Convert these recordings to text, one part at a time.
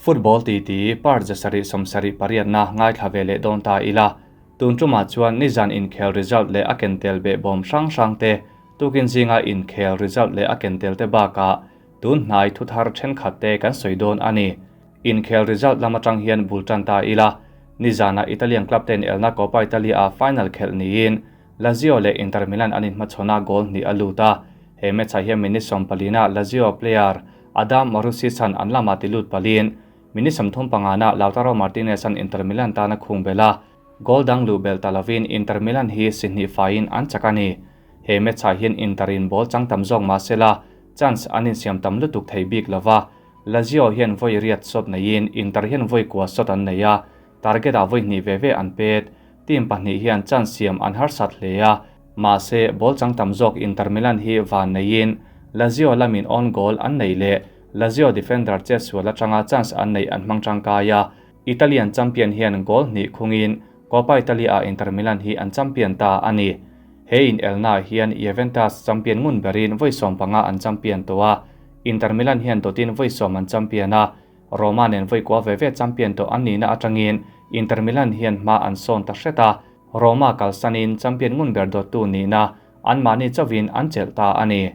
Football titi part 778 na ngaithla ve leh dawn ta ila. Tun tumah chuan nizan inkhel result leh a ken tel behbawm hrang hrang te, tukin zinga inkhel result leh a ken tel te bakah tun hnai thu thar thenkhat te kan sawi dawn a ni. Inkhel result lam atang hian bul tan ta ila. Nizana Italian club ten elna Coppa Italia ah final khelh niin Lazio leh Inter Milan an inhmachhawn a, goal hnih a lut a. He match ah hian minute 14 ah Lazio player Adam Marusic-a'n an lamah ti lut palin minute 35 ah Lautaro Martinez-a'n Inter Milan tan a khung belh a, goal dang luh belh ta lovin Inter Milan hi si hnih faiin an chak a ni. He match ah hian Inter in ball chang tam zawk mah sela chance an insiam tam lutuk thei bik lova, Lazio hian vawi riat shot neiin Inter hian vawi kua shot an nei a, target ah vawi hnih ve ve an pet. Team pahnih hian chance siam an harsat hle a, mahse ball chang tam zawk Inter Milan hi van neiin Lazio lamin own goal an nei leh Lazio defender chetsual atanga chance an neih an hmang tangkai a, Italian champion hian goal hnih khungin Coppa Italia ah Inter Milan hi an champion ta a ni. He inelnaah hian Juventus champion ngun berin vawi 15 an champion tawh a, Inter Milan hian dawtin vawi 10 an champion a, Roma nen vawi kua ve ve champion tawh an nihna atangin Inter Milan hian hma an sawn ta hret a, Roma kalsanin champion ngun ber dawttu nihna anmahni chauhin an chelh ta a ni.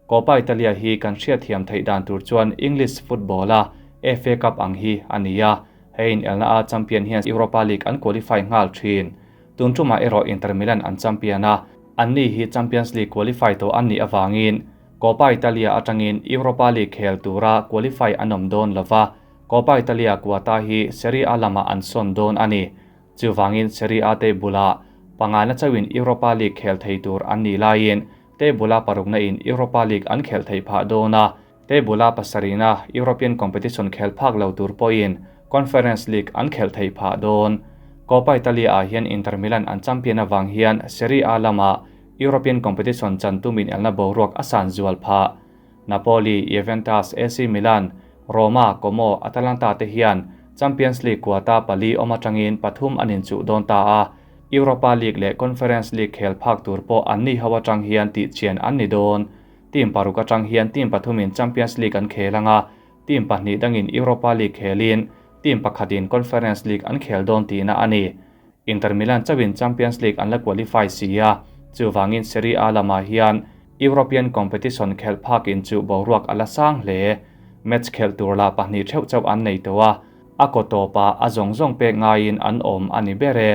Coppa Italia hi kan hriatthiam theih dan tur chuan English football a FA Cup ang hi a ni a, he inelna a champion hian Europa League an qualify nghal thin. Tun tumah erawh Inter Milan an champion a, anni hi Champions League qualify tawh an nih avangin Coppa Italia atangin Europa League khel tura qualify an awm dawn lova, Coppa Italia quota hi Serie A lamah an sawn dawn a ni. Chuvangin Serie A te bulah pangana chauhin Europa League khel thei tur an nih laiin te bula parukna in Europa League an khelh theih phah dawn a, te bula pasarihna European competition khel phak lo tur pawhin Conference League an khelh theih phah dawn. Coppa Italia ah hian Inter Milan an champion avang hian Serie A lamah European competition chan tumin elna boruak a san zual phah. Napoli, Juventus, AC Milan, Roma, Como, Atalanta te hian Champions League quota pali awm atangin pathum an inchuh dawn ta a, Europa League leh Conference League khel phak tur pawh an ni ho atang hian tih chian an ni dawn. Team paruk atang hian team pathumin Champions League an khel anga, team pahnih dangin Europa League khelin team pakhatin Conference League an khel dawn tihna a ni. Inter Milan chauhin Champions League an la qualify si a, chuvangin Serie A lamah hian European competition khelh phak inchuh boruak a la sang hle. Match khelh tur lah pahnih theuh chauh an nei tawh a, a kaw tawpah a zawng zawng pek ngaiin an awm a ni ber e.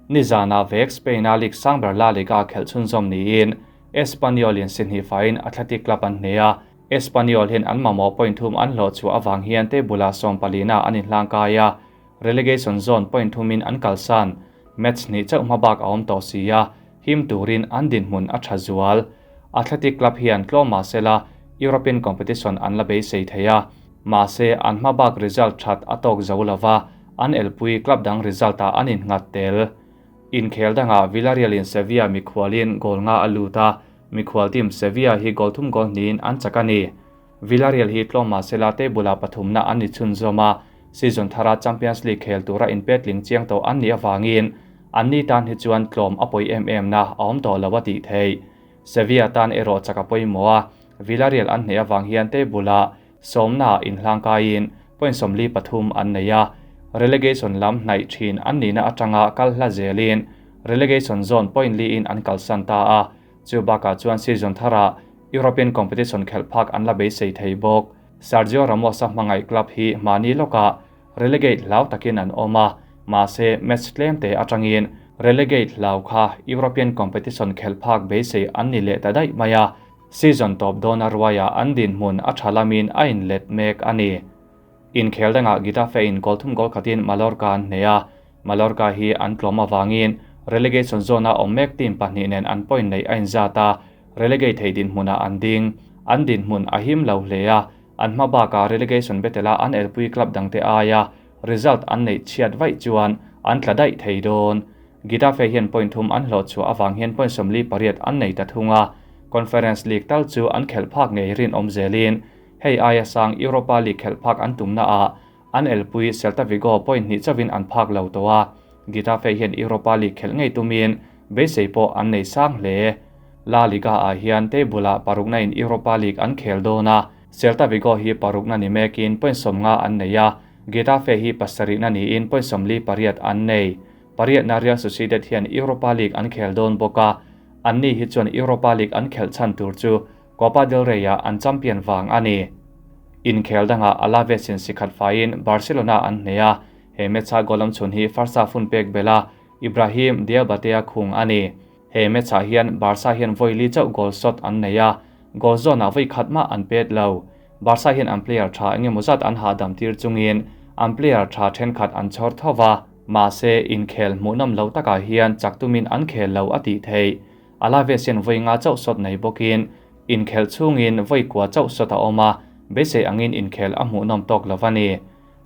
Nizanah vek Spain-a league sang ber La Liga khelh chhunzawm niin Espanyol-in si hnih faiin Athletic Club an hneh a, Espanyol hian an mamawh point thum an hlawh chhuah avang hian table-ah 14 an inhlangkai a, relegation zone point thumin an kalsan. Match hnih chauh hma bak a awm tawh si a, him turin an dinhmun a tha zual. Athletic Club hian tlawm mah sela European competition an la beisei thei a, mahse an hma bak result that a tawk zo lova, an elpui club dang result ah an innghat tel. Inkhel dangah Villarreal in Sevilla mikhualin goal nga a lut a, mikhual team Sevilla hi goal thum goal hnihin an chak a ni. Villarreal hi tlawm mah sela table-ah pathumna an ni chhunzawm a, season thara Champions League khel tura inpetling chiang tawh an nih avangin anni tan hi chuan tlawm a pawi em em na a awm tawh lo a tih theih. Sevilla tan erawh chak a pawimawh a, Villarreal an hneh avang hian table-ah sawmnaah inhlangkaiin point 43 an nei a, relegation lam hnaih thin an nihna atanga kal hla zelin relegation zone point liin an kalsan ta a, chu bakah chuan season tharah European competition khelh phak an la beisei thei bawk. Sergio Ramos-a hmangaih club hi mahni lawkah relegate hlau takin an awm a, mahse match tlem te atangin relegate hlau kha European competition khelh phak beisei an ni leh ta daih mai a, season tawp dawna ruaiah an dinhmun a tha lamin a inlet mek a ni. Inkhel dangah Getafe in goal thum goal khatin Mallorca an hneh a, Mallorca hi an tlawm avangin relegation zone-a awm mek team pahnih nen an point neih a inzat a, relegate thei dinhmunah an ding. An dinhmun a him lo hle a, an hma bakah relegation battle-a an elpui club dangte aia result an neih chhiat vaih chuan an tla daih thei dawn. Getafe hian point thum an hlawh chhuah avang hian point 48 an nei ta thung a, Conference League tal chu an khelh phak ngei rinawm zelin hei aia sang Europa League khelh phak an tumna ah an elpui Celta Vigo point hnih chauhin an phak lo tawh a, Getafe hian Europa League khelh ngei tumin beisei pawh an nei sang hle. La Liga ah hian table-ah parukna in Europa League an khel dawn a, Celta Vigo hi parukna ni mekin point 50 an nei a, Getafe hi pasarihna niin point 48 an nei. Pariatna Real Sociedad hian Europa League an khel dawn bawk a, anni hi chuan Europa League an khelh chhan tur chu Copa del Rey-ah an champion vang a ni. Inkhel dangah Alaves in sikhat faiin Barcelona an hneh a, he match-a goal lam chhun hi first half hun pek belh a, Ibrahim Diabate-a khung a ni. He match-ah hian Barca hian vawi li chauh goal shot an nei a, goal zawnah vawi khat mah an pet lo. Barca hian an player tha engemaw zat an hahdam tir chungin an player tha thenkhat an chhawr tho va, mahse inkhel hmuhnawm lo takah hian chak tumin an khel lo a tih theih. Alaves hian vawi nga chauh shot nei bawkin inkhel chhungin vawi kua chauh shot a awm a, beisei angin inkhel a hmuhnawm tawk lo a ni.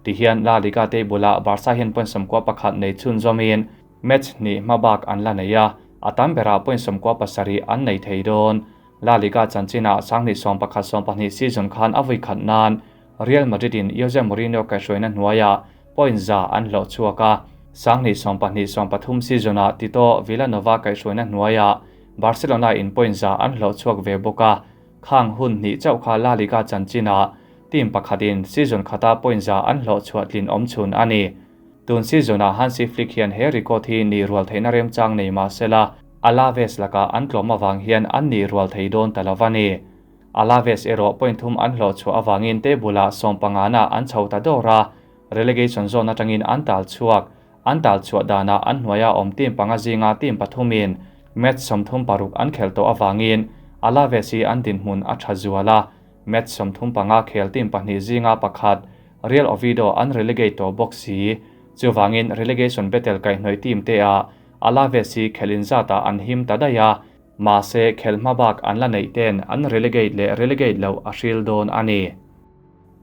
Tihian La Liga table ah Barca hian point 11 nei chhunzawmin match hnih hma bak an la nei a, a tam berah point 97 an nei thei dawn. La Liga chanchinah 2011-12 season khan a vui khat nan Real Madrid in Jose Mourinho kaihhruaina hnuaiah point 100 an hlawh chhuak a, 2012-13 season ah Tito Vilanova kaihhruaina hnuaiah Barcelona in point 100 an hlawh chhuak ve bawk a, khang hun hnih chauh kha La Liga chanchinah team pakhatin season khata point 100 an hlawh chhuah tlin awm chhun a ni. Tun season ah Hansi Flick hian he record hi ni rual theihna remchang nei mahsela Alaves laka an tlawm awang hian an ni rual thei dawn ta lo a ni. Alaves erawh point 3 an hlawh chhuah awangin table ah 15 na an chho ta dawr a, relegation zone atangin an tal chhuak. An tal chhuah danah an hnuaia awm team panga zinga team pathumin match 36 an khel tawh awangin Alaves hi an dinhmun a tha zual a, match 35 khel team pahnih zinga pakhat Real Oviedo an relegate tawh bawk si. Chuwangin relegation battle kaihhnawih team te a Alaves hi khelin zata an him ta daih a, mahse khel hma bak an la neih ten an relegate leh relegate lo a hril dawn a ni.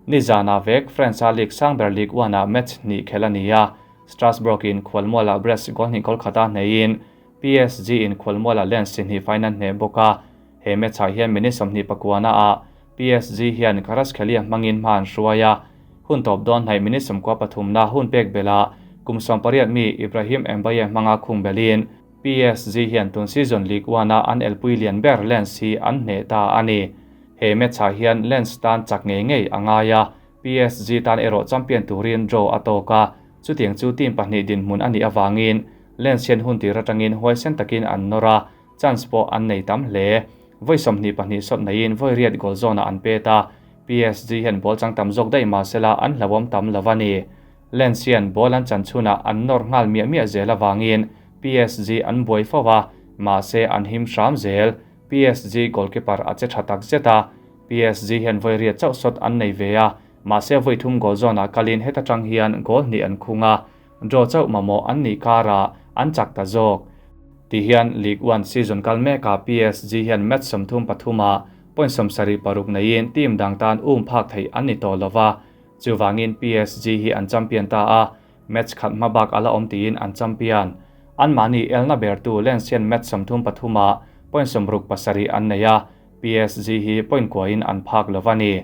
Nizana vek France a League Sangber League 1 ah match hnih khel a ni a, Strasbourg in khualmuala Brest goal hnih goal khata hneiin PSG in khualmuala Lens si hnih final hneh bawk a, he match ah hian minute 29 ah PSG hian Kvaratskhelia hmangin hma an hruai a, hun tawp dawn hnaih minute 13 na hun pek bela kum 18 mi Ibrahim Mbaye hmanga khung belin PSG hian tun season League 1 a an elpui lian ber Lens hi an hneh ta a ni. He match ah hian Lens tan chak ngei ngei a ngai a, PSG tan erawh champion turin draw a tawk a, chutiang chu team pahnih dinhmun a nih awangin Lens hian hun tir atangin huaisen takin an nawr a, chance pawh an nei tam hle. Vawi 22 shot neiin vawi riat goal zone ah an pet a, PSG hian ball chang tam zawk daih mahsela an hlawm tam lo a ni. Lens hian ball an chan chhunah an nawr nghal miah miah zel awangin PSG an buai fo a, mahse an him hram zel. PSG goalkeeper a che tha tak zet a, PSG hian vawi riat chauh shot an nei ve a, mahse vawi thum goal zone ah kalin heta tang hian goal hnih an khung a, draw chauh mamawh an nih karah an chak ta zawk. Ti hian League 1 season kal meka PSG hian match 33 ah point 76 neiin team dang tan um phak thei an ni tawh lova, chuwangin PSG hi an champion ta a, match khat hma bak ala awm tiin an champion. An mahni elna ber tu Lens hian match 33 ah point 67 an nei a, PSG hi point kuain an phak lova ni.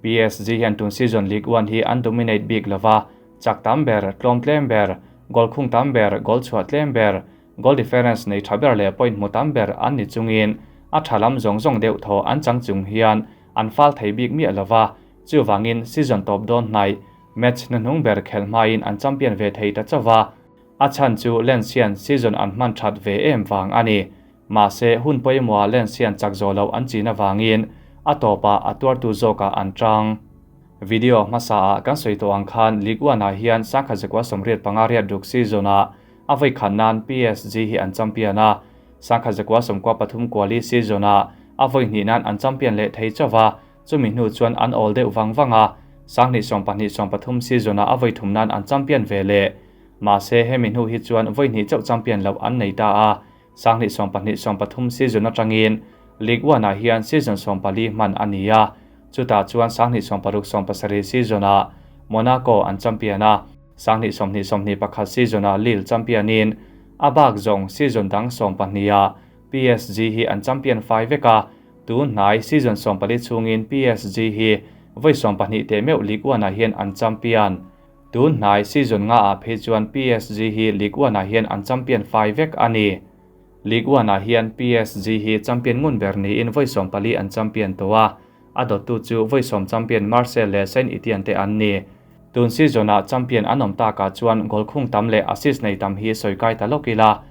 PSG hian tun season League 1 hi an dominate bik lova, chak tam ber, tlawm tlem ber, goal khung tam ber, goal chhuah tlem ber, goal difference nei tha ber leh point mu tam ber an ni chungin a tha lam zawng zawng deuh thaw an chang chung hian an fal thei bik miah lova, chuwangin season top dawn hnai match hnuhnung ber khel hmain an champion ve thei ta chawa, a chan chu Lens hian season an hman that ve em wang a ni. Mahse hun pawimawh Lens hian chak zo lo an china wangin a tawpa a tuar tu zawkah an tang. Video hmasa ah kan sawi tawh ang khan League 1 ah hian 1985 season ah a vawi khat nan PSG hi an champion a, 1993 quali season ah a vawi hnih nan an champion leh thei chawa, chumi hnu chuan an awl deuh wang wang a, 2012-13 season ah a vawi thum nan an champion ve le. Mahse hemi hnu hi chuan vawi hnih chauh champion lo an nei ta a, 2012-13 season atangin League 1 ah hian season 14 hman a ni a, chutah chuan 2016-17 season ah Monaco an champion a, 2020-21 season ah Lille champion in a bak zawng season dang 12 ah PSG hi an champion fai vek a, tun hnai season 14 chungin PSG hi vawi 12 te meuh League 1 ah hian an champion. Tun hnai season nga ah phei chuan PSG hi League 1 ah hian an champion fai vek a ni. League 1 ah hian PSG hi champion ngun ber niin vawi 14 an champion to a. A dawttu chu vawi sawm champion Marseille leh Saint-Etienne te an ni. Tun season-ah champion an awm takah chuan goal khung tam leh assist nei tam hi sawi kai ta lawk ila.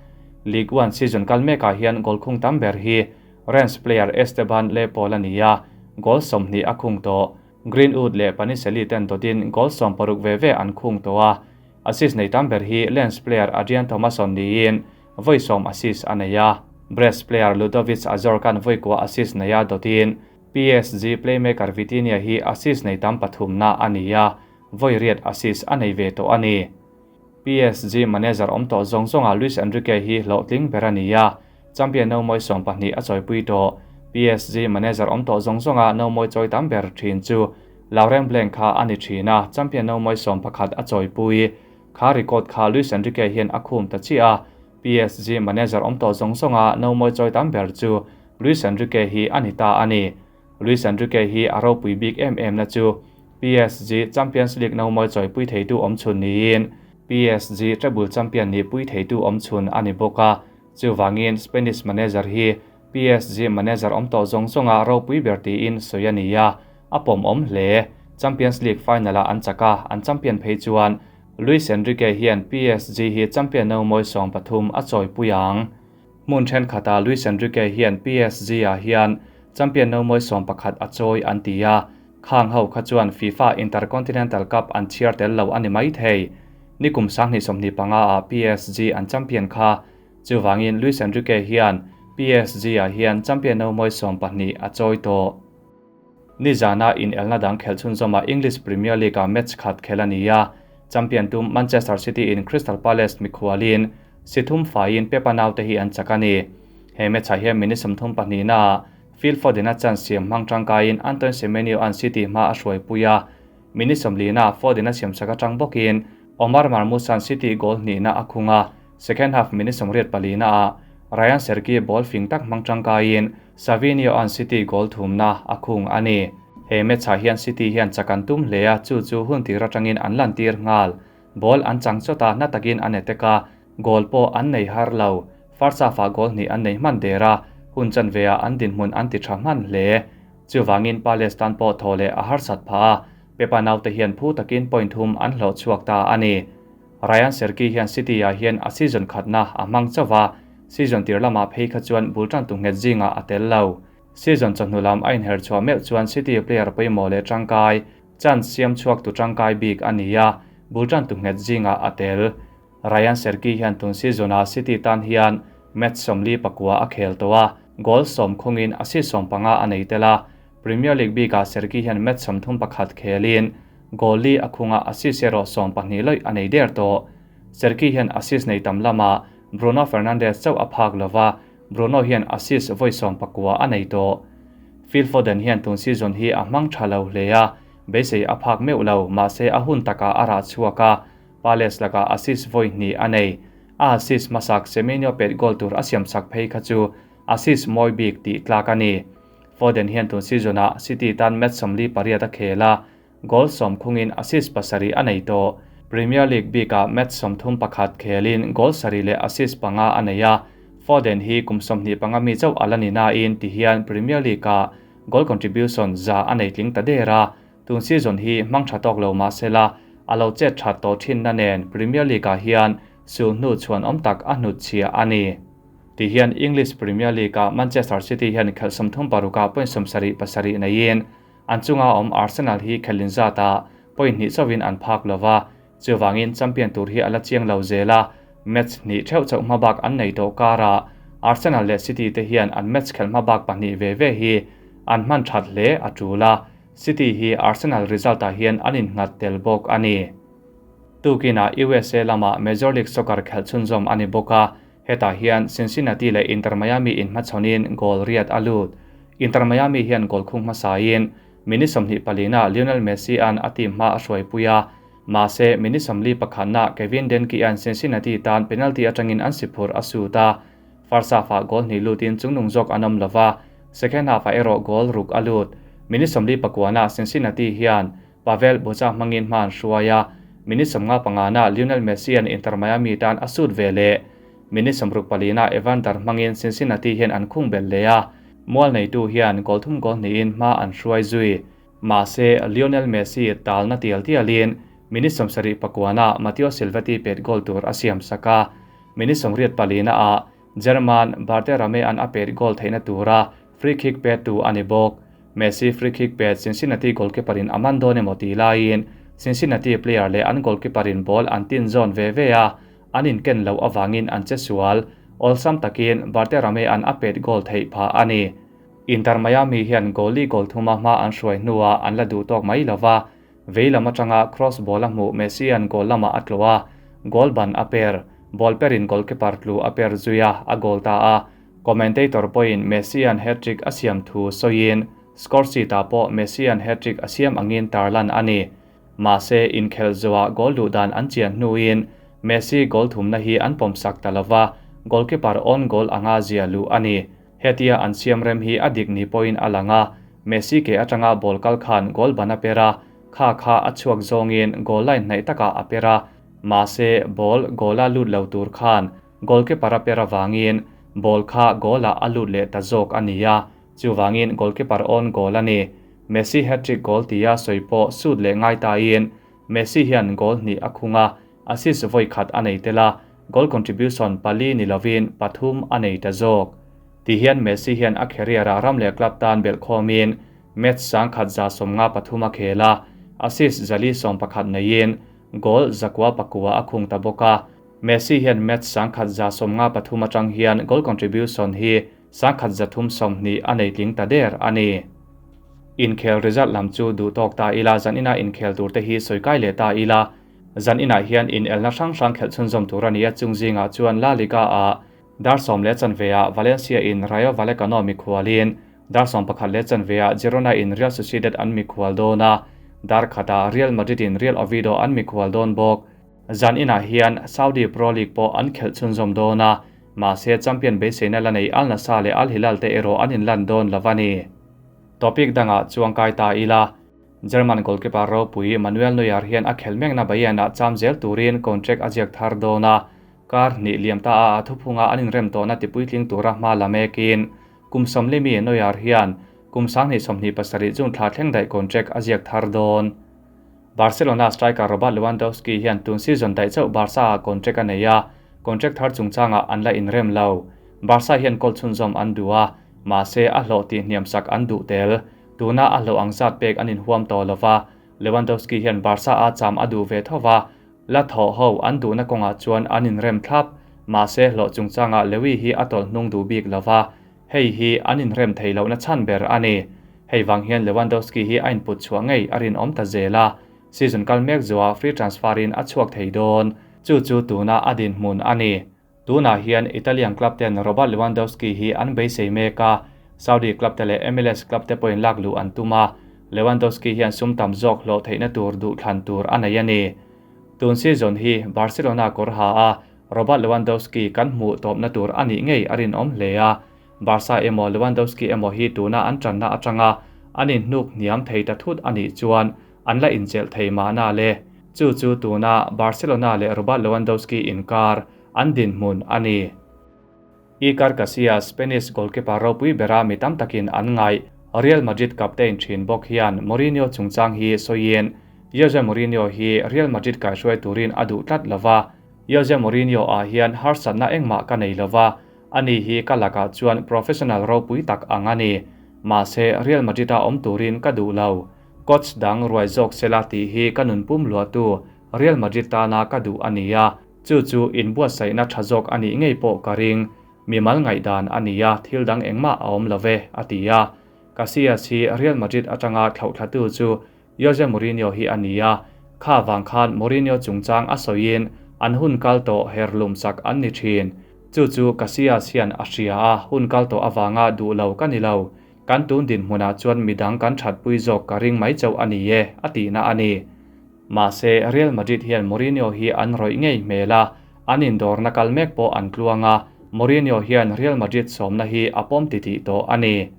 Ligue 1 season kal mekah hian goal khung tam ber hi Rennes player Esteban Lepaul a ni a, goal 20 a khung tawh. Greenwood leh Paniseli ten dawtin goal 60 ve ve an khung tawh a. Assist nei tam ber hi Lens player Adrian Thomasson niin vawi 10 assist a nei a. Brest player Ludovic Ajorque-a'n vawi kua assist nei a dawtin PSG playmaker Vitinha hi assist nei tam pathumna a ni a, vawi riat assist a nei ve tawh a ni. PSG manager awm tawh zawng zawnga Luis Enrique hi hlawhtling ber a ni a, champion no mawi 12 a chawipui tawh. PSG manager awm tawh zawng zawnga no mawi chawi tam ber thin chu Laurent Blanc kha a ni thin a, champion no mawi 11 a chawipui. Kha record kha Luis Enrique hian a khum ta chiah a, PSG manager awm tawh zawng zawnga no mawi chawi tam ber chu Luis Enrique hi a ni ta a ni. Luis Enrique hi a ropui bik em em na chu PSG Champions League no mawi chawipui theitu awm chhun niin PSG treble champion nih pui theitu awm chhun a ni bawk a. Chuvangin Spanish manager hi PSG manager awm tawh zawng zawnga ropui ber tiin sawi a ni a, a pawm awm hle. Champions League final-ah an chak a, an champion phei chuan Luis Enrique hian PSG hi champion no mawi 13 a chawipui ang. Hmun thenkhatah Luis Enrique hian PSG-ah hian champion no mawi 11 a chawi an ti a, khang ho kha chuan FIFA Intercontinental Cup an chhiar tel lo a ni mai thei. Nikum 2025-ah PSG an champion kha. Chuvangin Luis Enrique hian PSG-ah hian champion no mawi 12 a chawi tawh. Nizana in elna dang khel chhunzawma English Premier League-a match khat khel a ni a, champion tum Manchester City in Crystal Palace mikhualin si thum faiin Pep-a naute hi an chak a ni. He match-ah hian minute 32 naah Phil Foden-a chance siam hmang tangkaiin Antoine Semenyo an City hma a hruaipui a, minute 40 naah Foden-a siam sak atang bawkin Omar Marmoush-a'n City goal hnihna a khung a, second half minute 84 naah Rayan Cherki ball fing tak hmang tangkaiin Savinho-a'n City goal thumna a khung a ni. He match-ah hian City hian chak an tum hle a, chu chu hun tir atangin an lan tir nghal. Ball an chang chawt a, na takin an attack a, goal pawh an nei har lo. First half-ah goal hnih an nei hman der a, hun chanve-ah an dinhmun an ti tha hman hle. Chuvangin Palace tan pawh thaw leh a harsat phah a, Pep-a naute hian phu takin point thum an hlawh chhuak ta a ni. Rayan Cherki hian City-ah hian a season khatna a hmang chauh a, season tir lamah phei kha chuan bul tan tu nghet zingah a tel lo. Season chawhnu lam a inher chhuah meuh chuan City player pawimawh leh tangkai, chance siam chhuak tu tangkai bik a ni a, bul tan tu nghet zingah a tel. Rayan Cherki hian tun season-ah City tan hian match 49 a khel tawh a, goal 10 khungin assist 15 a nei tel a. Premier League bikah Cherki hian match 31 khelin goal li a khunga assist erawh 12 loih a nei der tawh. Cherki hian assist nei tam lama Bruno Fernandes chauh a phak lova, Bruno hian assist vawi 19 a nei tawh. Phil Foden hian tun season hi a hmang tha lo hle a, beisei a phak meuh lo, mahse a hun takah a rah chhuak a, Palace laka assist vawi hnih a nei. A assist hmasak Semenyo pet goal tur a siam sak phei kha chu assist mawi bik tih tlak a ni. Foden hian tun season-ah City tan match 48 a khel a, goal 10 khungin assist 7 a nei tawh. Premier League bikah match 31 khelin goal 7 leh assist 5 a nei a. Foden hi kum 25 mi chauh ala ni nain ti hian Premier League-ah goal contribution za a nei tling ta der a. Tun season hi hmang tha tawk lo mahsela a lo chet that tawh thin na nen Premier League-ah hian sul hnu chhuan awm tak a hnut chhia a ni. Ti hian English Premier League-ah Manchester City hian khelh 36-ah point 77 neiin an chunga awm Arsenal hi khelin zata point hnih chauhin an phak lova, chuvangin champion tur hi ala chiang lo zela match hnih theuh chauh hmabak an nei tawh karah Arsenal leh City te hian an match khelh hmabak pahnih ve ve hi an hman that hle a tul a. City hi Arsenal result-ah hian an innghat tel bawk a ni. Tukinah USA lama Major League Soccer khelh chhunzawm a ni bawk a, hetah hian Cincinnati leh Inter Miami inhmachhawnin goal riat a lut. Inter Miami hian goal khung hmasain minute 24-ah Lionel Messi an a team hma a hruaipui a, mahse minute 41-ah Kevin Denkey an Cincinnati tan penalty atangin an siphur a sut a. First half-ah goal hnih lutin chungnung zawk an awm lova, second half-ah erawh goal ruk a lut. Minute 49-ah Cincinnati hian Pavel Bucha hmangin hma an hruai a, minute 55-ah Lionel Messi an Inter Miami tan a sut ve leh. Minute 64-ah Evander hmangin Cincinnati hian an khung bel le a. Mual neitu hian goal thum goal hnihin hma an hruai zui. Mahse, Lionel Messi talna tial tialin minute 74 ah Mateo Silvetti pet goal tur a siam sak a. Minute 84 ah German Berterame an a pet goal theihna tura free kick pet tu a ni bawk. Messi free kick pet Cincinnati goalkeeper in a man dawn emaw tih laiin Cincinnati player leh an goalkeeper in ball an tin zawn ve ve a, an inken loh avangin an che sual. Awlsam takin Berterame an a pet goal theih phah a ni. Inter Miami hian goal li goal thuma hma an hruai hnuah an la duh tawk mai lova, vei lam atanga cross ball a hmuh Messi an goal lamah a tlawh a, goal ban a per, ball perin goalkeeper tlu a per zui a, a goal ta a. Commentator pawhin Messi an hat-trick a siam thu sawiin score sheet ah pawh Messi an hat-trick a siam angin tarlan a ni. Mahse, inkhelh zuah goal duh dan an chian hnuin Messi goal thumna hi an pawmsak ta lova, goalkeeper own goal anga zia luh a ni. Hetia an siam rem hi a dik ni pawhin a lang a, Messi ke atanga ball kal khan goal ban a per a, kha kha a chhuak zawngin goal line hnaih takah a per a, mahse ball goal a lut lo tur khan goalkeeper a per avangin ball kha goal ah a lut leh ta zawk a ni a, chuvangin goalkeeper own goal a ni. Messi hat-trick goal tia sawi pawh sut leh ngai tain Messi hian goal hnih a khung a, assist vawi khat a nei tel a, goal contribution pali ni lovin pathum a nei ta zawk. Ti hian Messi hian a career ah ram leh club tan belh khawmin match 1153 a khel a, assist 411 neiin goal 909 a khung ta bawk a. Messi hian match 1153 atang hian goal contribution hi 1320 a nei tling ta der a ni. Inkhel result lam chu duh tawk ta ila, zan ina inkhel tur te hi sawi kai leh ta ila. Zan inah hian in elna hrang hrang khelh chhunzawm tur a ni a, chung zingah chuan La Liga ah dar 10:15 ah Valencia in Rayo Vallecano mikhualin, dar 11:15 ah Girona in Real Sociedad an mikhual dawn a, dar 1 ah Real Madrid in Real Oviedo an mikhual dawn bawk. Zan inah hian Saudi Pro League pawh an khelh chhunzawm dawn a, mahse champion beiseina la nei Al Nassr leh Al Hilal te erawh an inlan dawn lo a ni. Topic dangah chuang kai ta ila, German goalkeeper ropui Manuel Neuer hian a khel mekna Bayern ah cham zel turin contract a ziak thar dawn a, kar hnih liam ta a a thuphunga an inrem tawhna tipuitling tura hma la mekin kum 40 mi Neuer hian kum 2027 June thla thleng daih contract a ziak thar dawn. Barcelona striker Robert Lewandowski hian tun season daih chauh Barca ah contract a nei a, contract thar chungchangah an la inrem lo. Barca hian goal chhunzawm an duh a, mahse a hlawh tih hniam sak an duh tel. Tuna a hlawh ang zat pek an inhuam tawh lova, Lewandowski hian Barca a cham a duh ve thova, la thaw ho an duhna kawngah chuan an inrem thlap. Mahse hlawh chungchangah Lewi hi a tawlh hnung duh bik lova, hei hi an inrem thei lohna chhan ber a ni. Hei vang hian Lewandowski hi a input chhuah ngei a rinawm ta zel a, season kal mek zuah free transfer in a chhuak thei dawn. Chu chu tuna a dinhmun a ni. Tunah hian Italian club ten Robert Lewandowski hi an beisei mek a, Saudi club te leh MLS club te pawhin lak luh an tum a, Lewandowski hian sum tam zawk hlawh theihna tur duh thlan tur a nei a ni. Tun season hi Barcelona kawr ha a, Robert Lewandowski kan hmuh tawpna tur a nih ngei a rinawm hle a, Barca emaw Lewandowski emaw hi tuna an tanna atanga an inhnuk hniam thei ta thut a nih chuan an la inchelh thei mahna le. Chu chu tuna Barcelona leh Robert Lewandowski inkar an dinhmun a ni. Iker Casillas, Spanish goalkeeper ropui bera mi tam takin an ngaih Real Madrid captain thin bawk hian Mourinho chungchang hi sawiin Jose Mourinho hi Real Madrid kaihruai turin a duh tlat lova, Jose Mourinho ah hian harsatna engmah ka nei lova, ani hi ka lakah chuan professional ropui tak ang a ni. Mahse Real Madrid a awm turin ka duh lo. Coach dang ruai zawk sela tih hi ka nunpum luahtu Real Madrid tana ka duh a ni a, chu chu inbuatsaihna tha zawk a nih ngei pawh ka ring. Mimal ngaihdan a ni a, thil dang engmah a awm love, a ti a. Casillas hi Real Madrid atanga thlauhthlatu chu Jose Mourinho hi a ni a, kha vang khan Mourinho chungchang a sawiin an hun kal tawh herlum sak an ni thin. Chu chu Casillas hian a hria a, hun kal tawh avanga duh lo ka ni lo. Kan tun dinhmunah chuan midang kan thatpui zawk ka ring mai chauh a ni e, a tihna a ni. Mahse, Real Madrid hian Mourinho hi an rawih ngei hmel a, an indawrna kal mek pawh an tluang a, Mourinho hian Real Madrid sawmna hi a pawm titih tawh a ni.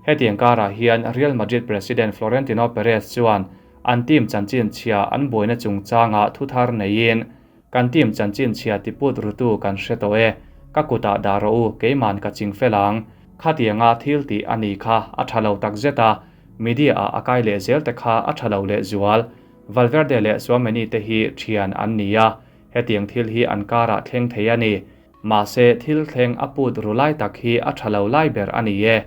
Hetiang karah hian Real Madrid president Florentino Perez chuan an team chanchin chhia an buaina chungchangah thu thar neiin, Kan team chanchin chhia tiput rutu kan hre tawh e, ka kutah dah rawh u, keiman ka ching fel ang. Khatianga thil tih a ni kha a tha lo takzet a, media ah a kai leh zel te kha a tha lo lehzual. Valverde leh Tchouameni te hi thian an ni a, hetiang thil hi an karah thleng thei a ni. Mahse, thil thleng a put ru lai tak hi a tha lo lai ber a ni e.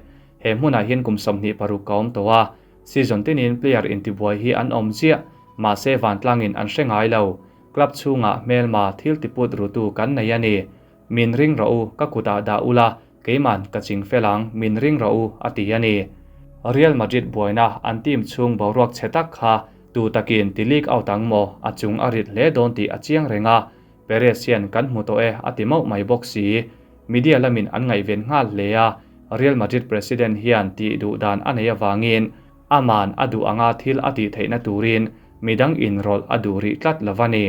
He hmunah hian kum 26 ka awm tawh a, season tinin player intibuai hi an awm chiah, mahse vantlangin an hre ngai lo. Club chhungah hmelma thil tiput rutu kan nei a ni. Min ring rawh u, ka kutah dah ula, keiman ka ching fel ang, min ring rawh u, a ti a ni. Real Madrid buaina an team chhung boruak chhe tak kha tu takin ti leak out ang maw, a chung a rit hle dawn tih a chiang reng a, Perez hian kan hmu tawh e a ti mauh mai bawk si. Media lamin an ngaihven nghal hle a, Real Madrid president hian tih duh dan a nei avangin aman a duh anga thil a tih theihna turin midang inrawlh a duh rih tlat lo a ni.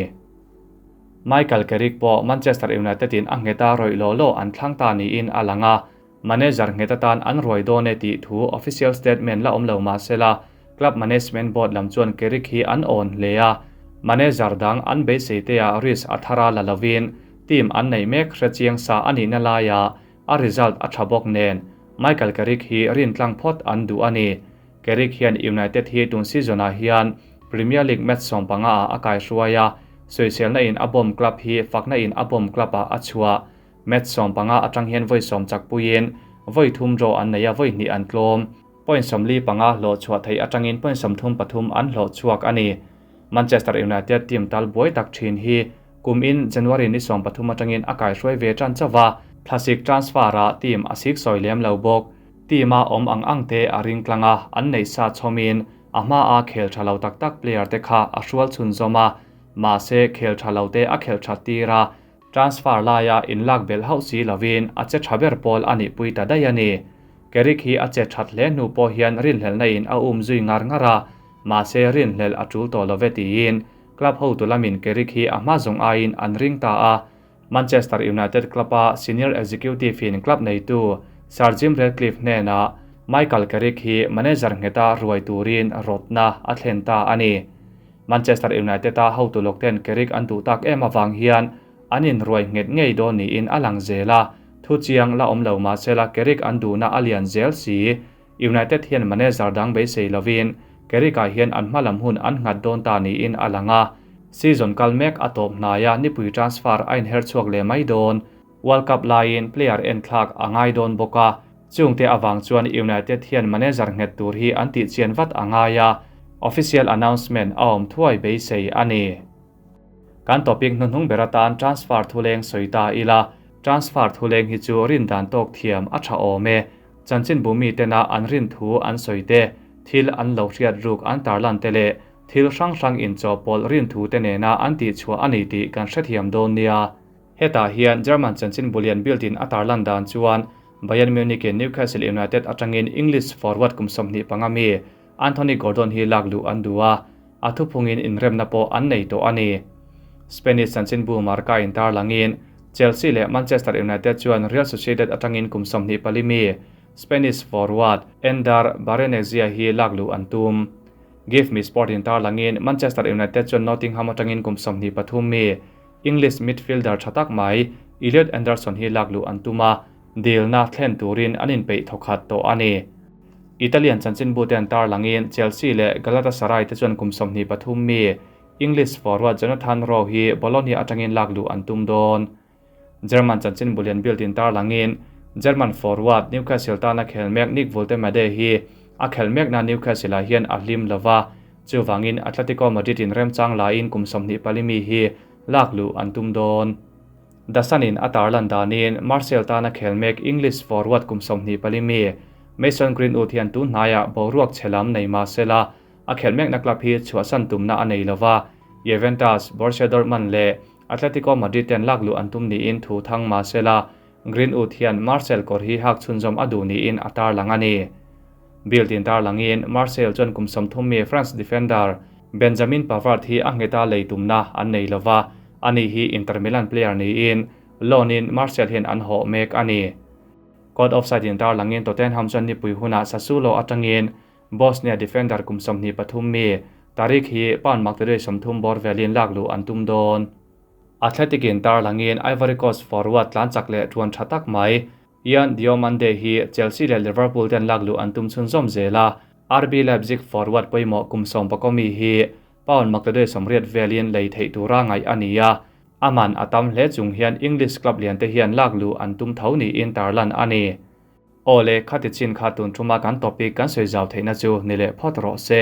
Michael Carrick pawh Manchester United in a nghet a rawih law law an thlang ta niin a lang a, manager nghet atan an ruai dawn e tih thu official statement la awm lo mah sela, club management board lam chuan Carrick hi an awn hle a, manager dang an beisei te ah risk a thar a la lovin team an neih mek hre chiang sa a nihna laiah a result a tha bawk nen Michael Carrick hi rintlang phawt an duh a ni. Carrick hian United hi tun season ah hian Premier League match 15 ah a kaihruai a, sawiselna in a bawm club hi fakna in a bawm club ah a chhuah. Match 15 atang hian vawi 10 chak puiin vawi thum draw an nei a, vawi hnih an tlawm. Point 45 hlawh chhuah theih atangin point 33 an hlawh chhuak a ni. Manchester United team tal buai tak thin hi kum in January ni 13 atangin a kaihruai ve tan chauha, thlasik transfer ah team a sik sawi lem lo bawk. Team a awm ang ang te a ring tlang a, an neih sa chhawmin a hma a khel tha lo tak tak player te kha a hrual chhun zawm a, mahse khel tha lo te a khel that tir a, transfer laia in lak bel hauh si lovin a che tha ber pawl a nih pui ta daih a ni. Carrick hi a che that hle hnu pawh hian rinhlelhna in a um zui ngar ngar a, mahse rinhlelh a tul tawh love tiin club hotu lamin Carrick hi a hma zawng aiin an ring ta a. Manchester United club a senior executive in club neitu Sir Jim Ratcliffe hnenah Michael Carrick hi manager ngheta ruai turin rawtna a thlen ta a ni. Manchester United a hotu lawk ten Carrick an duh tak em awang hian an in ruai nghet ngei dawn niin a lang zel a, thu chiang la awm lo mahsela Carrick an duhna a lian zel si. United hian manager dang beisei lovin Carrick ah hian an hmalam hun an nghat dawn ta niin a lang a, season kal mek a tawp hnaia nipui transfer a inher chhuak leh mai dawn. World Cup laiin player en thlak a ngai dawn bawk a, chungte awang chuan United hian manager nghet tur hi an tih chian vat a ngai a, official announcement a awm thuai beisei a ni. Kan topic hnuhnung ber atan transfer thuleng sawi ta ila, transfer thuleng hi chu rin dan tawk thiam a tha awm e. Chanchin bumi tena an rin thu an sawi te, thil an lo hriat ruk an tarlan te leh thil hrang hrang in chaw pawl rin thu te nena an tih chhuah a ni tih kan hrethiam dawn nia. Hetah hian German chanchin bulian built in a tarlan dan chuan Bayern Munich in Newcastle United atangin English forward kum 25 mi Anthony Gordon hi lak luh an duh a, a thuphungin inremna pawh an nei tawh a ni. Spanish chanchin bu Marca in tarlangin Chelsea leh Manchester United chuan Real Sociedad atangin kum 24 mi Spanish forward Ander Barrenetxea hi lak luh an tum. Give Me Sport in tarlangin Manchester United chuan Nottingham atangin kum 23 mi English midfielder thatak mai Elliot Anderson hi lak luh an tum a, deal na thlen turin an inpeih thawkhat tawh a ni. Italian chanchin bu te an tarlangin Chelsea leh Galatasaray te chuan kum 23 mi English forward Jonathan Rowe hi Bologna atangin lak luh an tum dawn. German chanchin bulian built in tarlangin German forward Newcastle tana khel mek Nick Woltemade hi a khel mek na Newcastle ah hian a hlim lova, chuwangin Atletico Madrid in remchang lain kum 24 mi hi lak luh an tum dawn. The Sun in a tarlan danin Marcel tana khel mek English forward kum 24 mi Mason Greenwood hian tun hnaia boruak chhelam nei mahsela a khel mek na club hi chhuahsan tumna a nei lova, Juventus, Borussia Dortmund leh Atletico Madrid ten lak luh an tum niin thu thang mahsela Greenwood hian Marcel kawr hi hak chhunzawm a duh niin a tarlang a ni. Bild in tarlangin Marcel chuan kum 30 mi France defender Benjamin Pavard hi a ngheta lei tumna an nei lova, ani hi Inter Milan player niin loan in Marcel hian an hawh mek a ni. Code offside in tarlangin Tottenham chuan nipui hunah Sassuolo atangin Bosnia defender kum 23 mi Tarik hi pound maktarui 30 bawr velin lak luh an tum dawn. Athletic in tarlangin Ivory Coast forward tlan chak leh thuan tha tak mai. Yan Diomande hi Chelsea leh Liverpool ten lakluh an tum chhunzawm zel a, RB Leipzig forward pawimawh kum 11 mi hi pound 880 velin lei theih tura ngaih a ni a, a man a tam hle chung hian English club lian te hian lakluh an tum tho niin tarlan a ni. Awle, khati chin kha tun thuma kan topic kan sawi zau theihna chu ni leh phawt rawh se.